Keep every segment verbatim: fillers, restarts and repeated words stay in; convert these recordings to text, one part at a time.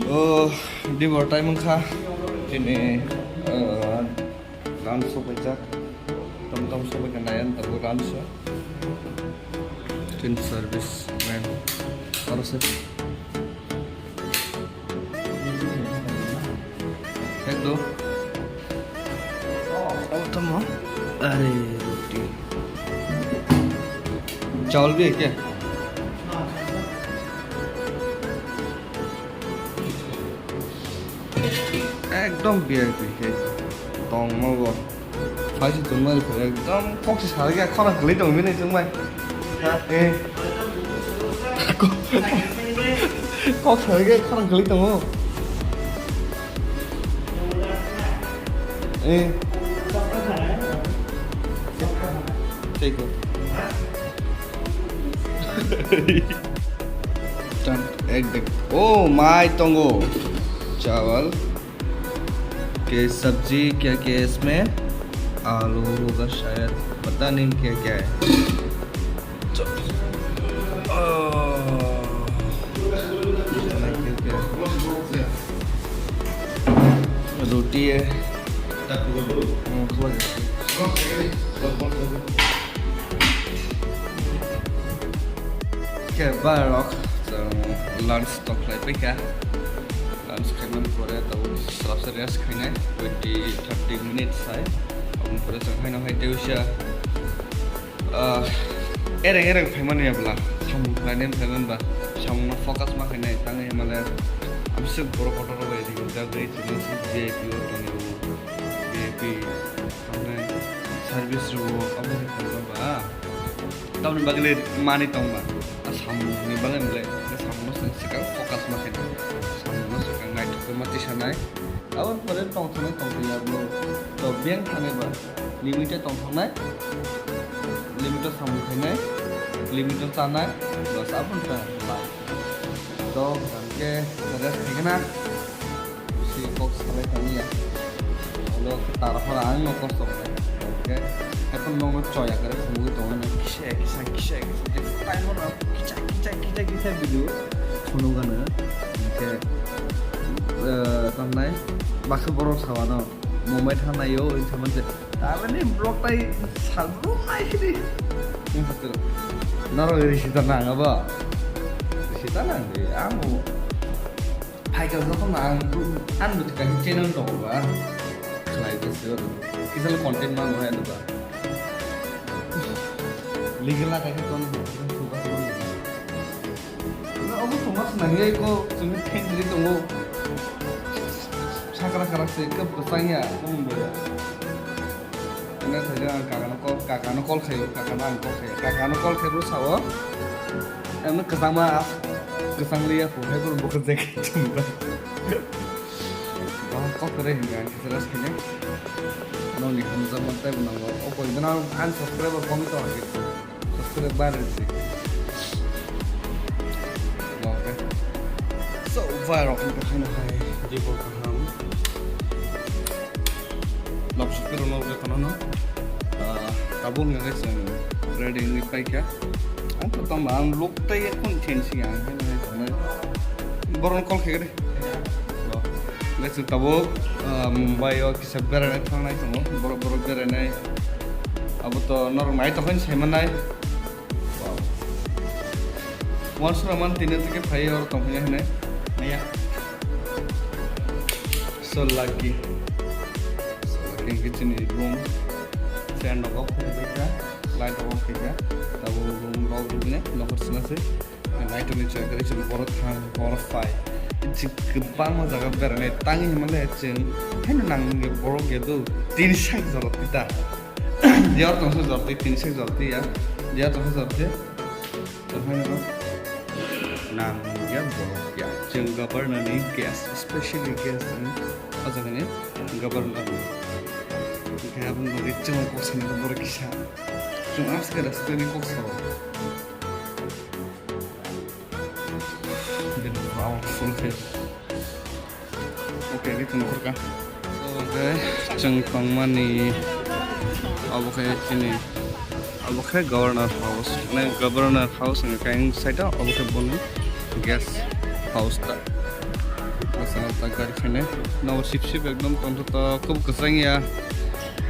Oh, dibor time wngkha. Tini, uh, lunch sopaijak. Tom tom sopaikha nayan tabuk lunch. Tin service man. Aro se. Ekdom. Oh, tamo. Are, roti. Chawal bhi hai kya? Ekdom V I P khe tongma bo. Phaisi tongmani pore ekdom kok se sarikhe khorang kwlwi tongmani chwngbai. Eh. Kok sarikhe khorang kwlwi tongo. Eh. Thank you. Tan, ek dek. Oh, mai tongo. Chawal. के सब्जी क्या क्या है इसमें? आलू होगा शायद, पता नहीं क्या क्या है। चलो। आह। क्या क्या है? रोटी है। हम्म, खबर है। Khe borok chwng lunch tong khlai paikha. Lunch khaimani pore tabuk swrapsa rest khainai twenty thirty minutes hai. Aboni pore chwng haino hai tei usia, ah, ereng ereng phaimani ya bwla. Samung khlainai phaimani ba samungno focus ma khainai tangwi himale amswk borok kotor rok bai rijak jagwi chwngno V I P o tonwi V I P tamni service rwo aboni phaimani ba. Tamni bagwi le manwi tongma. A samungni bagwi le, a samungno chwng swkang focus ma khaina. Samungno swkang naithok ma tisanai. Aboni pore tongthoknai tongthokya bwlwi. To biyang thangnai ba limit-o tongthoknai, limit-o samung khainai, limit-o chanai, bas aboni ta life. To hwnkhe rest khaigana. Si kok salai tongya. Olo tar hora ang no kosto khlai. Oke. Haikhe nokno choya kare phunugwi tongo no. Kisa kisa kisa kisa. Time no kisa kisa kisa kisa video phunugano. Oke. Eh, tamnai baksa borok sawano. Mumbai thanaio, oi thaman se. Tabani vlog tai salbrum nai sidi. Naro risi ta nang abo. Risi ta nang de. Amo. Phaikha jokhon ang, ang bo kaisa channel tongo ba, khlai bwswk, kisa content mano hai ba. Legal lagai khe ton, na obo tongma swnam yai ko, chwngno khenjri tongo. Sakra krak se khe bwsang ya, tong bo ya. Ina thajak ang kakano call, kakano call khaio, kakano ang call khaio, kakano call khaibro sao. Emno kwchangma, kwchang liya phu, hai boro bokhe jacket chumba. Bahai kok kwrwi hinkha ang kisa rest khainai. Nokni hamjakma teibo nango. O koi gana ang subscriber komi tongkhe. Subscribe bare se. Okay. So, vai rok hinkha khaina hai. Jibor kaham. Lobsok khe rwno rwgwi tongo no. Ah, tabuk wngkha khe chwng ready wngwi paikha. Ang to tamo ang luk tei phone khensi ang hai hai tongnai. Borokno call khaikha de. Bo. Hwnkhe chwng tabuk, ah, Mumbai o kisa beraina thangnai tongo. Borok borok berainai. Abo to norok nai tongkha hinwi saimanai. Wow. Wansukna man tini tike phai oro tongphai hinai. Maya. So lucky. So lucky hwnkhe chini room. Fan rok off khe baikha. Light rok off khe kha. Tabuk room rok rwgwinai nokhor swnaswi. Naitoni chwng kwrwi chwng borok thang borok phai. Chwng kwbangma jaga berainai tangi hwnmale chwng haino nang borok ya do tin sak jorok tita. Diyor tongsa jorti, tin sak jorti ya. Diyor tongsa jorti. Tongsa jorti. Nang ya borok ya. Chwng governor ni guest, specially guest ni. O jaga ni governor ni. Kaya bung bagi chwng kok sani borok kisa. Chwng aske respect ni kok sao. Bini powerful khe. Okay, ini tunggu ka. So, okay, chwng tongmani abo khe chini, abo khe governor house. Mane governor house ni kain side o, abo khe boni guest house ta. Bwskango ta gari khainai. Nogo sip sip ekdom tongthotok, khub kwchang ya.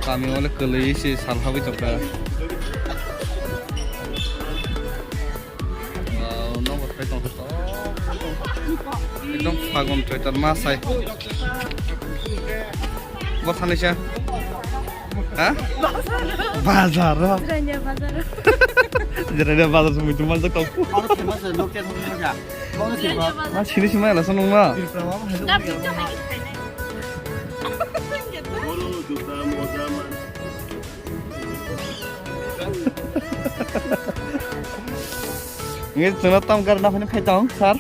Kami o le kwlwi se sal habwi tongkha. Wow, nogo thai tongthotok. Ekdom phagon thai tar ma sai. Bo sanai sa. Ha? Bazar. Jirania bazar. Jirania bazar se muitu manjak tong. Aro famous local thangma ja. Jirania bazar. Ma sini sima la sonong na. Tripura ma hai. Ngi chwngno tam gar na phani phai tong, sir.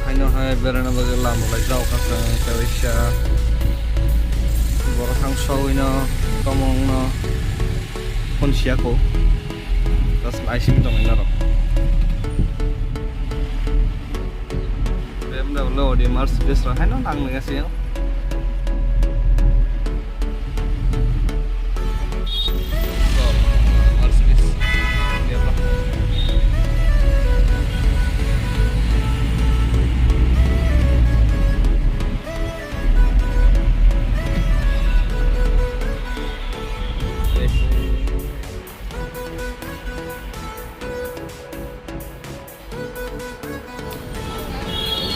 Haino hai berana bagwi lama lai jao kha chwng kaisa borok thang sogwi no tomong no phone siya kho. Just naising tong norok. B M W odi Mercedes rok haino nang nang se.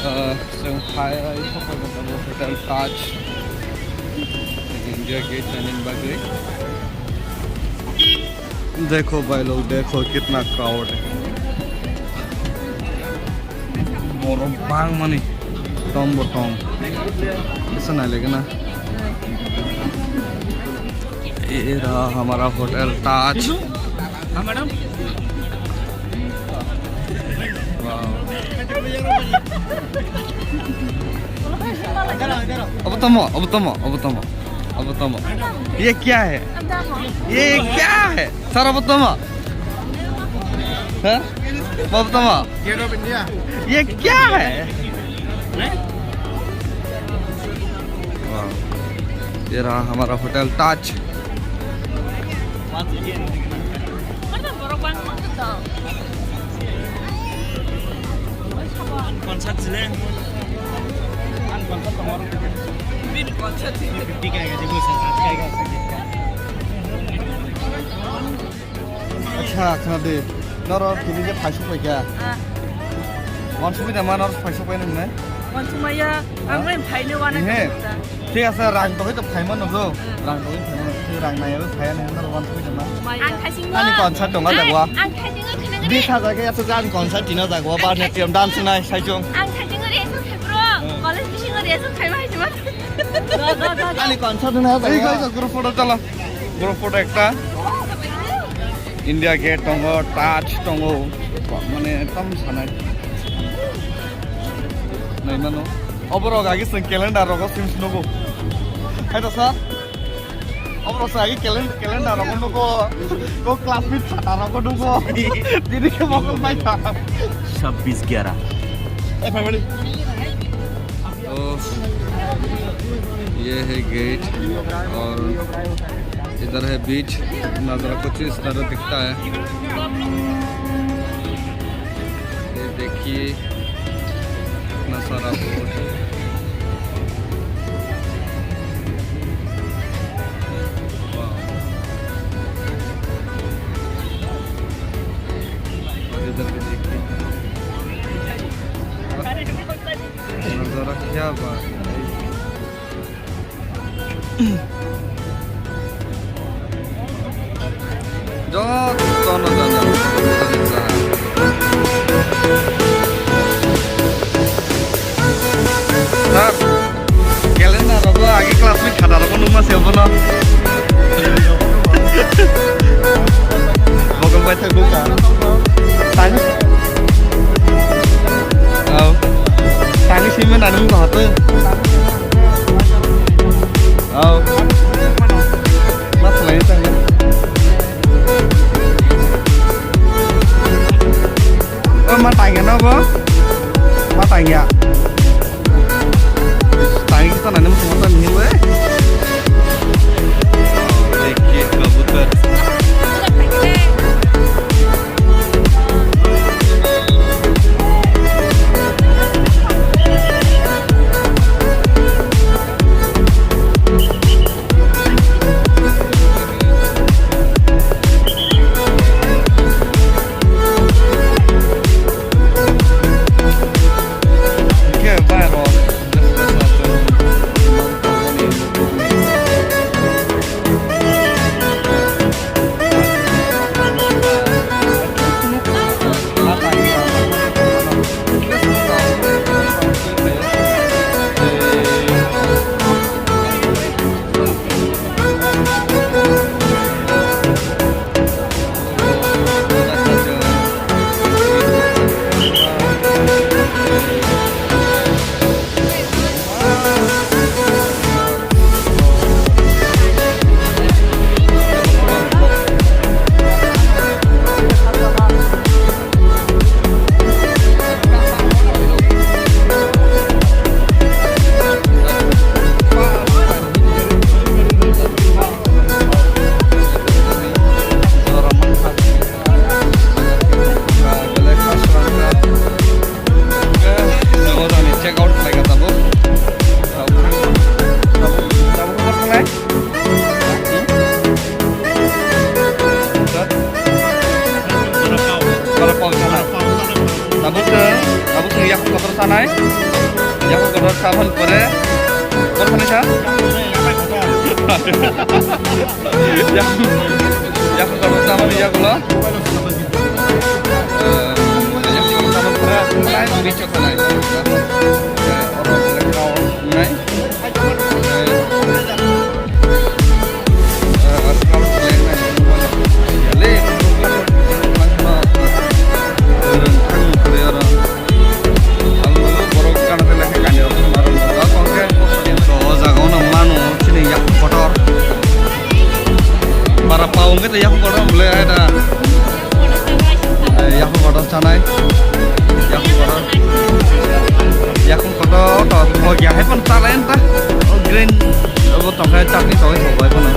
Ah, chwng phai, phai, phai, phai, Hotel Taj, India Gate nainani bagwi. Dekho bhai log, dekho kitna crowd hai. Borok bangmani, tong bo tong. Kisa nai lagi na. Era hamara Hotel Taj. हाँ madam. Wow. Abo tamo, abo tamo, abo tamo, abo tamo. ये क्या है? ये क्या है? Sir, abo tamo. Huh? Abo tamo. Gate of India. ये क्या है? Wow. ये रहा हमारा होटल ताज। Acha, khna de. Noro tini je phaisuk pai kha. Ah. Wansugwi da ma noro phaisuk pai nang nai? Wansugmaya, ang bai phaino wana. He. Thik ase, rang togwi to phaima nukgo. Ah. Rang togwi phaima nukgo. Rang naiya phaiya nai noro wansugwi da ma. Ang thaising. Ani concert dong a jagwa. Ang thaising khna. Bis hajar khe asa ani concert dina jagwa. Bar ne tiam dance nai sai chung. Ang thaising re so khebro. College bising re so khaima hai ma. Ani concert na jagwa. Ei kai group photo chala. Group photo ekta. India Gate tongo, Taj tongo, mane ekdom sanai. Nai mano. Oborok agi seng calendar rogo sim snogo. Hai to sir. Oborok seng agi calen-, calendar rogo nugo. Ko classmate khata rogo nugo. Dini ke mokol bai ta. Chhabbish gyara. Eh, family. तो ये है गेट और इधर है बीच। नज़ारा कुछ इस तरह दिखता है। ये देखिए, इतना सारा बोट। वाह। और इधर भी देखिए। नज़ारा क्या बात है। Jotono jana. Sir, calendar rogo agi classmate khata rogo numa se obono. Bokol bai thak buka. Tani. Au. Tani simi nani mung hatu. Au. Mas lain tanya. Oh, ma tanya na bo? Ma tanya. Tanya kita nani mung hatu ni we. Dekhiye kabutar. Hai. Yakung kotor saban pore. Kor khani sa? Yakung, yakung kotor saban yakulo. Eh, yakung kotor saban pore. Hai, bicho khanai. Eh, oro lekha nai. Bara pao hwnkhe yakung kotor bole ai da. Eh, yakung kotor chanai. Yakung kotor. Yakung kotor to bogya hai pon chalai ta. O green obo tongkha chutney tongwi tongkha bono.